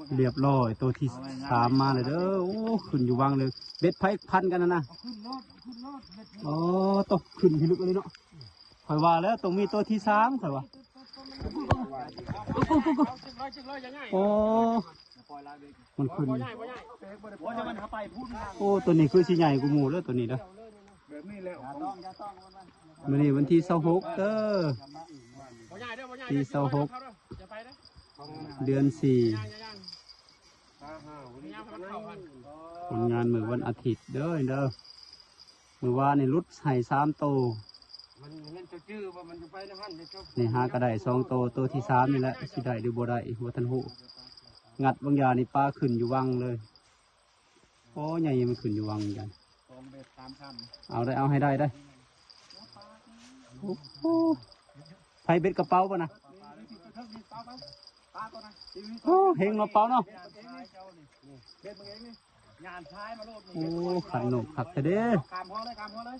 ຮຽບຮ້ອຍ ໂຕທີສາມມາແລ້ວເດີ. ໂອ້ ຂຶ້ນຢູ່ວັງເລີຍ. ເບັດໃຜພັນກັນຫັ້ນນະ? ໂອ້ ໂຕຂຶ້ນພິລຶກເລີຍເນາະ. ຂ້ອຍວ່າແລ້ວຕ້ອງມີໂຕທີສາມ ຂ້ອຍວ່າ. ໂອ້ ມັນຂຶ້ນ. ໂອ້ ໂຕນີ້ຄືຊິໃຫຍ່ກວ່າໝູ່ເດີ ໂຕນີ້ເດີ. ມື້ນີ້ວັນທີຊາວຫົກເດີ ທີຊາວຫົກ ເດືອນສີ່ ຜົນງານມື້ວັນອາທິດເດີ ເດີ. ມື້ວານນີ້ຫຼຸດໃຫ້ສາມໂຕ ມັນ ມັນຈະຈື່ວ່າມັນຈະໄປໃນຫັ້ນເດ້. ນີ້ຫາກໍໄດ້ສອງໂຕ ໂຕທີສາມນີ້ແຫຼະ ຊິໄດ້ຫຼືບໍ່ໄດ້ບໍ່ທັນຮູ້. ງັດບາງຢ່ານີ້ປາຂຶ້ນຢູ່ວັງເລີຍ. ໂອ້ ໃຫຍ່ ມັນຂຶ້ນຢູ່ວັງກັນ. ສອງເບັດສາມຄັນ ເອົາໄດ້ ເອົາໃຫ້ໄດ້ໄດ໋. ໂອ້ໂຫ ໃຜເບັດກະເປົາບໍ່ນະ? ໂອ້ ເຮັງເນາະເປົາເນາະ. ໂອ້ ຂັນນົກຄັກແທ້ເດ້. ຂ້າມຫົວເລີຍ ຂ້າມຫົວເລີຍ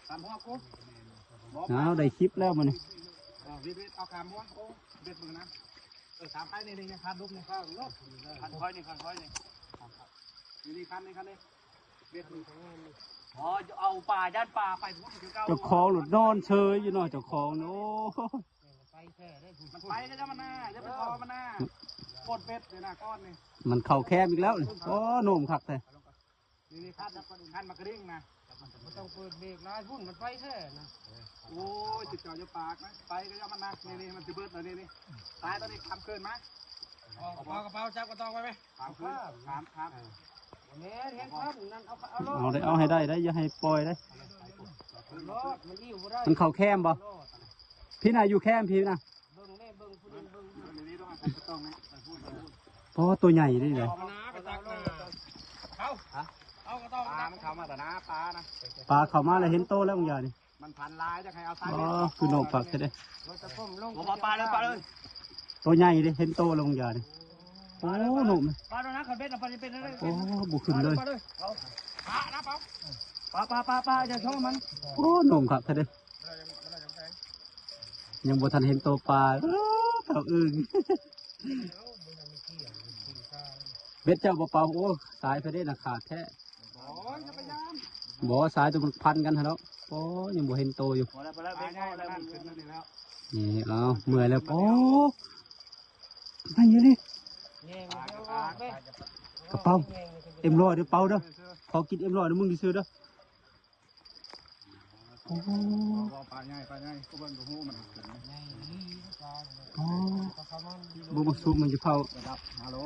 ຂ້າມຫົວກູ. ເອົາ ໄດ້ຄລິບແລ້ວມື້ນີ້. ເອົາ ເບັດ ເບັດ ເອົາຂ້າມຫົວ. ໂອ້ ເບັດເບິ່ງນະ. ເອີ ຕາມໄປນີ້ ນີ້ ນີ້ ຄັນລຸກນີ້ ຄັນຂ້ອຍນີ້ ຄັນຂ້ອຍນີ້ ນີ້ ນີ້ ຄັນນີ້ ຄັນນີ້ ເບັດນີ້. ອໍ ເອົາປາ ຢ້ານປາໄປພຸ້ນຄືເກົ່າ. ເຈົ້າຂອງໂລດນອນເຊີຍຢູ່ເນາະ ເຈົ້າຂອງນີ້. ໂອ້ ມັນໄປແທ້ເດ້ ມັນໄປກໍຢ່າມັນນາ ຢ່າໄປຂໍມັນນາ. ໂຄດເບັດເລີຍນະ ກ້ອນນີ້ ມັນເຂົ້າແຄມອີກແລ້ວນີ້. ໂອ້ ໂນ້ມຄັກແທ້. ນີ້ ນີ້ ຄັນ ຄັນໝາກກະດິ້ງນະ. ບໍ່ຕ້ອງເປີດເບຣກຫຼາຍພຸ້ນ ມັນໄປແທ້ນະ. ໂອ້ຍ ເຈົ້າຢ່າປາກນະ ໄປກໍຢ່າມັນນະ. ນີ້ ນີ້ ມັນຊິເບິດແລ້ວນີ້ ນີ້. ຕາຍຕອນນີ້ ຂ້າມເກີນມາ. ເອົາກະເປົາ ກະເປົາ ຈັບກະຕອງໄວ້ໄໝ? ຂ້າມຄືນ ຂ້າມ ຂ້າມ. ແມ່ນ ແຮງຄຳນັ້ນ ເອົາ ເອົາໂລດ. ເອົາໄດ້ ເອົາໃຫ້ໄດ້ໄດ໋ ຢ່າໃຫ້ປ່ອຍໄດ໋. ໂລດ ມັນອີ່ວບໍ່ໄດ້ ມັນເຂົ້າແຄມບໍ່? ໂລດ ພີ່ນະ ຢູ່ແຄມພີ່ນະ. ເບິ່ງແມ່ ເບິ່ງຜູ້ໜຶ່ງ ເບິ່ງ ນີ້ ນີ້ຕ້ອງໃຫ້ກະຕອງນະ. ໂອ້ ໂຕໃຫຍ່ເດ້. ເອົາມານາ ໄປຕັກນາ ເອົາ ເອົາກະຕອງ ປາມັນເຂົ້າມາແຕ່ນາ ປານະ. ປາເຂົ້າມາແລ້ວເຫັນໂຕແລ້ວບາງຢ່ານີ້. ມັນພັນຫຼາຍ ຈະໃຫ້ເອົາໃສ່. ອໍ ຄືໂນ້ມຄັກແທ້ເດ້. ໂອ້ ປາເລີຍ ປາເລີຍ. ໂຕໃຫຍ່ເດ້ ເຫັນໂຕແລ້ວບາງຢ່ານີ້. ໂອ້ ໂນ້ມ ປາໂດນນະ ຄັນເບັດເອົາໄປຈະເປັນໄດ້. ໂອ້ ບໍ່ຂຶ້ນເລີຍ. ປານະ ປາ ປາ ປາ ປາ ປາ ຢ່າຊົມມັນ. ໂອ້ ໂນ້ມຄັກແທ້ເດ້. ຍັງບໍ່ທັນເຫັນໂຕປາ. ເອີ ເຕົາອຶ່ງ. ເບັດເຈົ້າບໍ່ເປົ່າ? ໂອ້ ສາຍເພິ່ນເດ້ນະ ຂາດແທ້. ບໍ່ ສາຍໂຕມັນພັນກັນຫັ້ນເນາະ. ໂອ້ ຍັງບໍ່ເຫັນໂຕຢູ່. ພໍແລ້ວ ພໍແລ້ວ ເບັດພໍແລ້ວ. ນີ້ ເອົາ ເມື່ອຍແລ້ວ. ໂອ້ ໄປຢູ່ນີ້. ກະເປົາ ເອັມຮ້ອຍເດີ ເປົາເດີ. ຂໍກິນເອັມຮ້ອຍນຳມຶງຊື່ໆເດີ. ໂອ້ ປາໃຫຍ່ ປາໃຫຍ່ ກໍເບິ່ງກໍຮູ້ມັນຂຶ້ນ. ໂອ້ ເບິ່ງບັກສຸກມັນຢູ່ເຜົາ. ລະດັບຮາໂລ